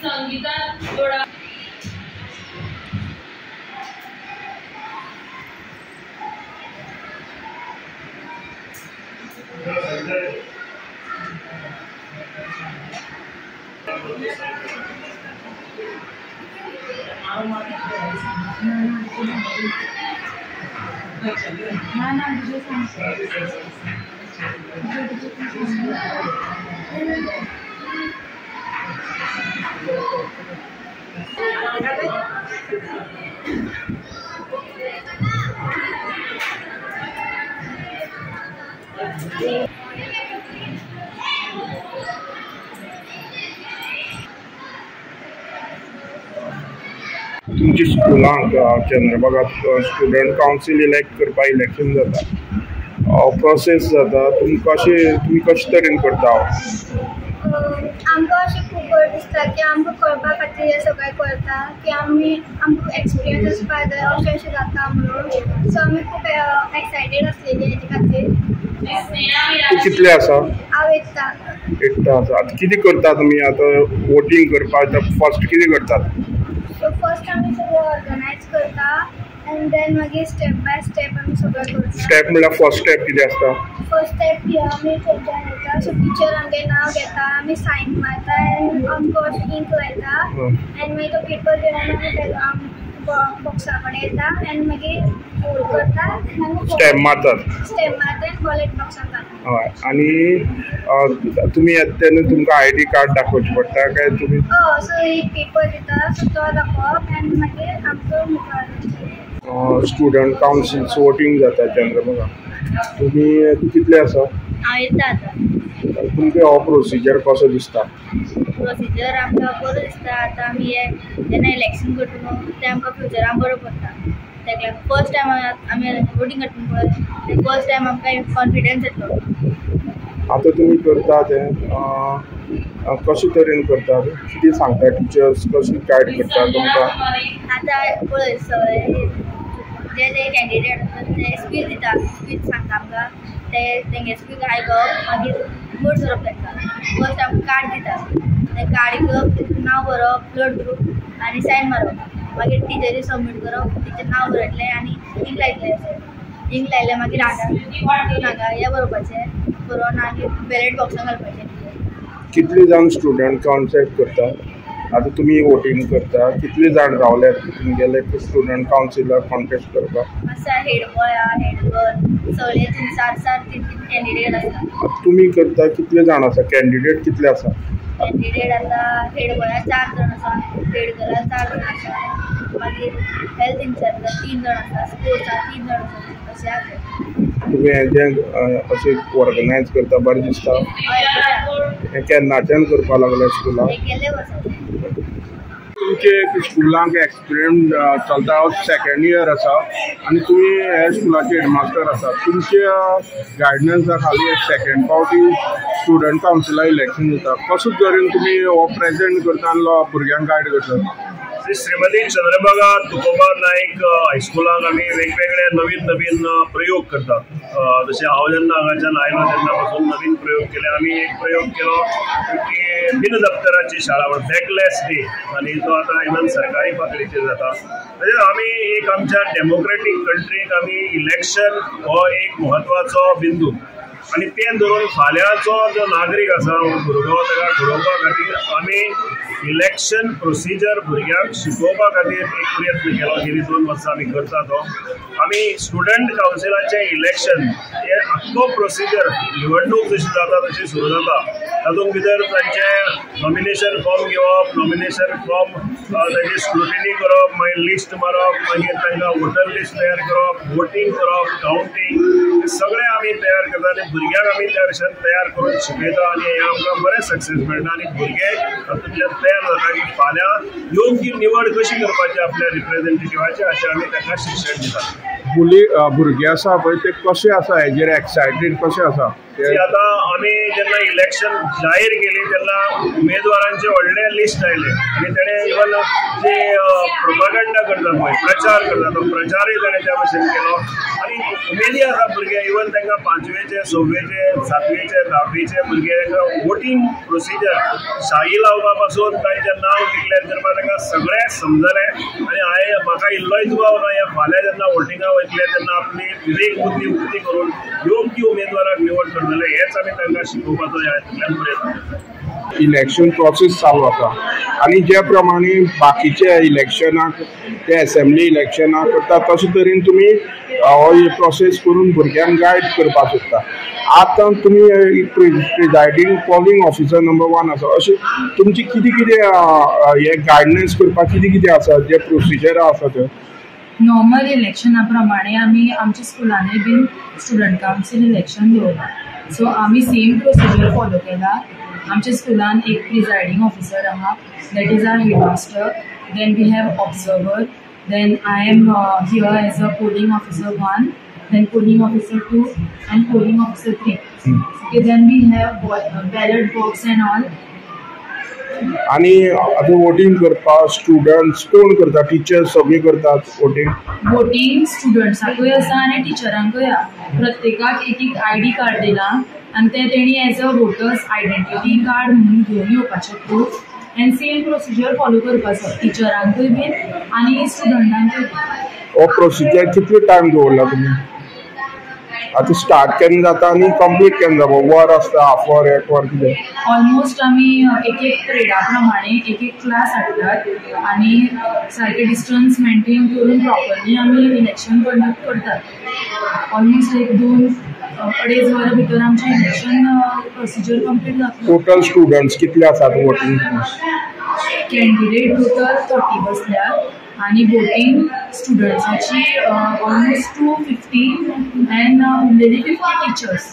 संगीता थोड़ा तुमची स्कुलांक Chandrabhaga student council elect करपाक इलेक्शन जाता, प्रोसेस जाता, तुमकां अशें तुमी कशे तरेन करता? आमकां अशें खूब बरें दिसता की आमकां कळपा खातीर हें सगळें करता की आमी आमकां एक्सपिरियन्स आसपा जाय अशें अशें जाता म्हणून. सो आमी खूब एक्सायटेड आसलेली हेजे खातीर. तूं कितले आसा? हांव एट्थाक. एट्थाक आसा. आतां कितें करता तुमी आतां वोटींग करपाक फर्स्ट कितें करतात? सो फर्स्ट आमी सगळें ऑर्गनायज करता एंड then मागीर स्टेप बाय स्टेप आमी सगळें करता. स्टेप म्हणल्यार फर्स्ट स्टेप कितें आसता? फर्स्ट स्टेप आमी थंयच्यान वयता, सो टिचर आमगे नांव घेता, आमी सायन मारता एंड आमकां अशें इंक लायता एंड मागीर तो पेपर घेवन आमी बॉक्सा कडेन येता एंड मागीर फोल्ड करता, स्टॅम्प मारतात, स्टॅम्प मारता एंड बॉलेट बॉक्सान घालता. हय. आनी तुमी येता तेन्ना तुमकां I D card दाखोवचें पडटा काय तुमी? हय, सो एक पेपर दिता, सो तो दाखोवप एंड मागीर आमचो मुखार स्टुडंट कावन्सिल्स वोटींग जाता चंद्रभागा, तुमी तूं कितले आसा? हांव येता आतां. तुमकां हो प्रोसिजर कसो दिसता? प्रोसिजर आमकां बरो दिसता. आतां आमी हे जेन्ना इलेक्शन करता न्हू तें आमकां फ्युचरान बरो पडटा. तेका लागून फर्स्ट टायम आमी वोटींग करता पळय तें फर्स्ट टायम आमकां कॉन्फिडन्स येतलो. आतां तुमी करता तें कशे तरेन करता, कितें सांगता टिचर्स, कशी गायड करता तुमकां? आतां पळय सगळे जे जे कॅन्डिडेट आसतात ते स्पीच दिता, स्पीच सांगता आमकां, ते तेंगे स्पीच आयकप मागीर वोट करप तांकां. फर्स्ट आमकां कार्ड दिता, तें कार्ड घेवप, तितून नांव बरोवप, ब्लड ग्रूप आनी सायन मारप, मागीर टिचरी सबमीट करप, टिचर नांव बरयतलें आनी इंक लायतलें. इंक लायलें मागीर हांगा हांगा हें बरोवपाचें, बरोवन मागीर बॅलेट बॉक्सान घालपाचें. कितले जाण स्टुडंट कॉन्टेक्ट करता? आतां तुमी वोटींग करता, कितले जाण रावल्यात तुमगेले स्टुडंट कावन्सिलाक कॉन्टेस्ट करपाक? आसा हेड बॉय आहा, हेड गर्ल, सगळे चार चार तीन तीन कॅन्डिडेट आसा. तुमी करता कितले जाण आसा कॅन्डिडेट? कितले आसा कॅन्डिडेट? आतां हेड बॉया 4 जाण आसा, हेड गर्ला 4 जाण आसा, मागीर हेल्थ इन्चार्जा 3 जाण आसा, स्पोर्ट्सा 3 जाण आसा, अशें आसा. तुमी हेजें अशें ऑर्गनायज करता बरें दिसता? हें केन्नाच्यान करपाक लागल्या स्कुलाक? केल्ले वर्सा. तुमचे स्कुलांक एक्सपिरियन्स चलता, हांव सेकेंड इयर आसा आनी तुमी ह्या स्कुलाचे हेडमास्टर आसा, तुमच्या गायडन्सा खाली सेकेंड फावटी स्टुडंट कावन्सिला इलेक्शन जाता, कसो तरेन तुमी हो प्रेजेंट करता आनी भुरग्यांक गायड करता? श्रीमती चंद्रभागा तुकोबा नायक हायस्कुलाक आमी वेगवेगळे नवीन नवीन प्रयोग करतात. जशें हांव जेन्ना हांगाच्यान आयलो तेन्ना पासून नवीन प्रयोग केले. आमी एक प्रयोग केलो की बिन दप्तराची शाळा म्हण बॅकलेस डे, आनी तो आतां इवन सरकारी पातळीचेर जाता. म्हणजे आमी एक आमच्या डेमोक्रेटीक कंट्रीक आमी इलेक्शन हो एक म्हत्वाचो बिंदू आनी तें धरून फाल्यांचो जो नागरीक आसा भुरगो ताका घडोवपा खातीर आमी इलेक्शन प्रोसिजर भुरग्यांक शिकोवपा खातीर एक प्रयत्न केलो. गेली 2 वर्सां आमी करता तो. आमी स्टुडंट कावन्सिलाचें इलेक्शन हे आख्खो प्रोसिजर निवडणूक जशी जाता तशी सुरू जाता. तातूंत भितर तांचें नॉमिनेशन फॉर्म घेवप, नॉमिनेशन फॉर्म ताची स्क्रुटिनी करप, मागीर लिस्ट मारप, मागीर तांकां वोटर लिस्ट तयार करप, वोटींग करप, कावंटींग सगळें आमी तयार करता आनी भुरग्यांक आमी त्या विशयान तयार करून शिकयता आनी हें आमकां बरें सक्सेस मेळटा आनी भुरगे तातूंतल्यान तयार जाता की फाल्यां योग्य निवड कशी करपाची आपल्या रिप्रेझेंटेटिवाची अशें आमी तांकां शिक्षण दितात. भुरगे आसा पळय ते कशे आसा हेजेर एक्सायटेड कशे आसा? आतां आमी जेन्ना इलेक्शन जाहीर केली तेन्ना उमेदवारांचे व्हडले लिस्ट आयले आनी तेणें इवन जे प्रोपागंडा करता पळय, प्रचार करता, तो प्रचारूय ताणें त्या भशेन केलो आनी उमेदी आसा भुरगे. इवन तांकां 5वेचे 6वेचे 7वेचे 10वेचे भुरगे तांकां वोटींग प्रोसिजर शाही लावपा पासून तांचें नांव डिक्लेर करपाक तांकां सगळें समजलें. आनी हांवें म्हाका इल्लोय दुबाव ना ह्या फाल्यां जेन्ना वोटिंगा वयतले तेन्ना आपली विवेक बुद्धी उक्ती करून योग्य उमेदवाराक निवड करतले हेच आमी तांकां शिकोवपाचो ह्या प्रयत्न करता. इलेक्शन प्रोसेस चालू आसा आनी ज्या प्रमाणे बाकीचे इलेक्शनाक ते असेंब्ली इलेक्शनाक करता तशे तरेन तुमी हो प्रोसेस करून भुरग्यांक गायड करपाक सोदता. आतां तुमी प्रिजायडींग पोलिंग ऑफिसर नंबर 1 आसा, अशें तुमची कितें कितें हे गायडन्स करपाक कितें कितें आसा, जे प्रोसिजर आसा ते? नॉर्मल इलेक्शना प्रमाणे आमी आमच्या स्कुलांनी बीन स्टुडंट कावन्सील इलेक्शन दवरला. सो आमी सेम प्रोसिजर फॉलो केला. आमच्या स्कुलान एक प्रिजायडींग ऑफिसर आहा, that is our headmaster, then we have observer, then I am here as a polling officer 1, then polling officer 2 and polling officer 3. Okay, then we have ballot box and all. आनी आतां voting करपाक students कोण करता? Teachers सगळीं करतात voting? Voting स्टुडंट्सांकूय आसा आनी टिचरांकूय आसा. प्रत्येकाक एक एक ID card दिला आनी ते तेणी as a voters identity card म्हणून घेवन येवपाचें proof and same procedure follow करपाचो टिचरांकूय बीन आनी स्टुडंटांकूय. हो प्रोसिजर कितलो टायम दवरला तुमी? आतां स्टार्ट केन्ना जाता आनी कंप्लीट केन्ना जाता? वर आसता, हाफ वर, एक वर, कितें? ऑलमोस्ट आमी एक एक पिरियडा प्रमाणे एक एक क्लास हाडटात आनी सारकें डिस्टन्स मेंटेन करून प्रॉपरली आमी इलेक्शन कंडक्ट करतात. ऑलमोस्ट एक 2-2.5 वरां भितर आमचें इलेक्शन प्रोसिजर कंप्लीट जातलो. टोटल स्टुडंट्स कितले आसात वोटींग? कॅन्डिडेट टोटल 30 बसल्यात आनी वोटींग स्टुडंट्साची ऑलमोस्ट 250 एंड उरलेली 50 टिचर्स.